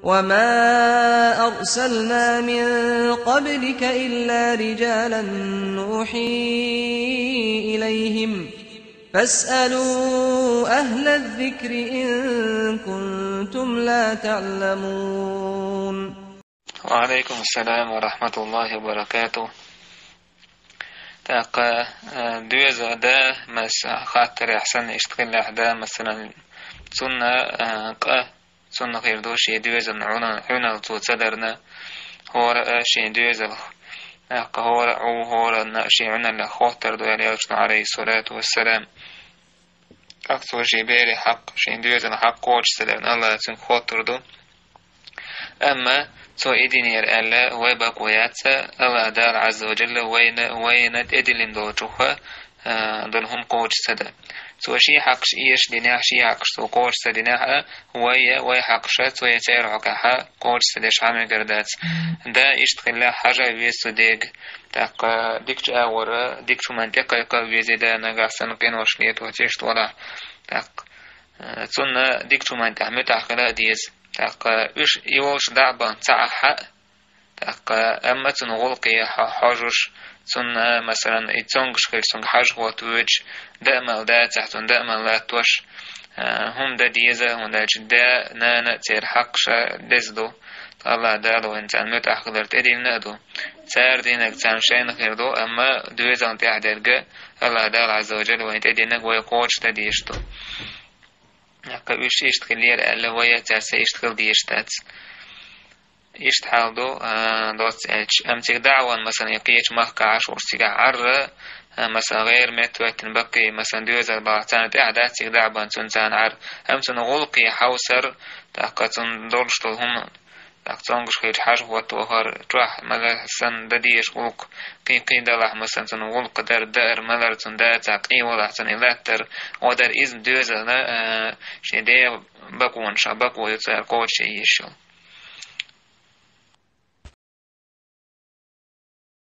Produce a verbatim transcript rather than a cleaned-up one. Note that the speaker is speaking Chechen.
وما أرسلنا من قبلك إلا رجالا نوحي إليهم فاسألوا أهل الذكر إن كنتم لا تعلمون. وعليكم السلام ورحمة الله وبركاته. ТӀаккха, э, доьзал да, мас-, хаттар яхь санна иштта хилла да, масалан, цунна, э, къа, цунна хир ду шен доьзална Ӏуна-, Ӏуналла цо ца дарна, хӀора а шен доьзалх, тӀаккха хӀора а Ӏу, хӀоранна а шен Ӏуналлех хоттар ду аьлла элчано, Ӏалайхи ссалату вассалам. ТӀаккха цо шен берий хьакъ, шен доьзалан хьакъ кхочуш ца дарна, АллахӀа цуьнга хоттар ду. Амма цо и динера аьлла вай бакъо яц, АллахӀ Дала Ӏазза ва Джалла вайна, вайна тӀедиллина долчух, а, долу хӀума кхочуш ца дан. Цо шен хьакъаш эшаш динехь, шен хьакъаш цо кхочуш ца динехь а, вай а, вай хьакъаш а цо я церан хьокъехь кхочуш ца деш хьан мегар дац. Да иштта хилла хьажа веза цу дега. ТӀаккха дикачу агӀора, дикачу хӀуманна тӀекхайкха веза да, нагахь санна къинош летош иштта валахь. ТӀаккха, э, цунна дикачу хӀуманна тӀехь муьтӀахь хила а деза. ТӀаккха уьш и волуш дӀа а бан ца Ӏахь а, тӀаккха, амма цунна гӀуллакхе хьо-, хьожуш, цунна, масалан, и цомгуш хилча, цуьнга хьажа хӀотта воьдуш, даа мала дацахь, цунна даа мала латтош, а, хӀума дан деза, хӀунда аьлча да, нана а церан хьакъаш а деза ду. АллахӀ Дала вайна царна муьтӀахь хилар тӀедиллина а ду. Цара динарг царна шайна хир ду, амма доьзална тӀехь дерг АллахӀ Дала Ӏазза ва Джалла вайна тӀединарг вай кхочуш дан дезаш ду. ТӀаккха уьш иштта хилира аьлла, вай а цаьрца иштта хила дезаш дац. Иштта хьал ду, а, доцца аьлча. Амма цига дӀа а ван, масалан, и кхечу махкахь Ӏаш волуш, цигахь Ӏарра, а, масалан, гӀайра метта хӀоьттина баккхий, масалан, доьзал балахь, царна тӀехь дац цига дӀа а бан, цунна царна Ӏар. Амма цунна гӀуллакхе хьовсар, тӀаккха цунна долуш долу хӀума, тӀаккха цомгуш хилча хьажа хӀотта вахар, чохь мала санна дан дезаш гӀуллакх, кхин-кхин далахь, масалан, цунна гӀуллакх дар, даар, малар, цунна дацахь, къен валахь, цунна и латтар, гӀо дар, иза доьзална, а, шен ден бакъонаш, бакъо ю цара кхочуш езаш йолу.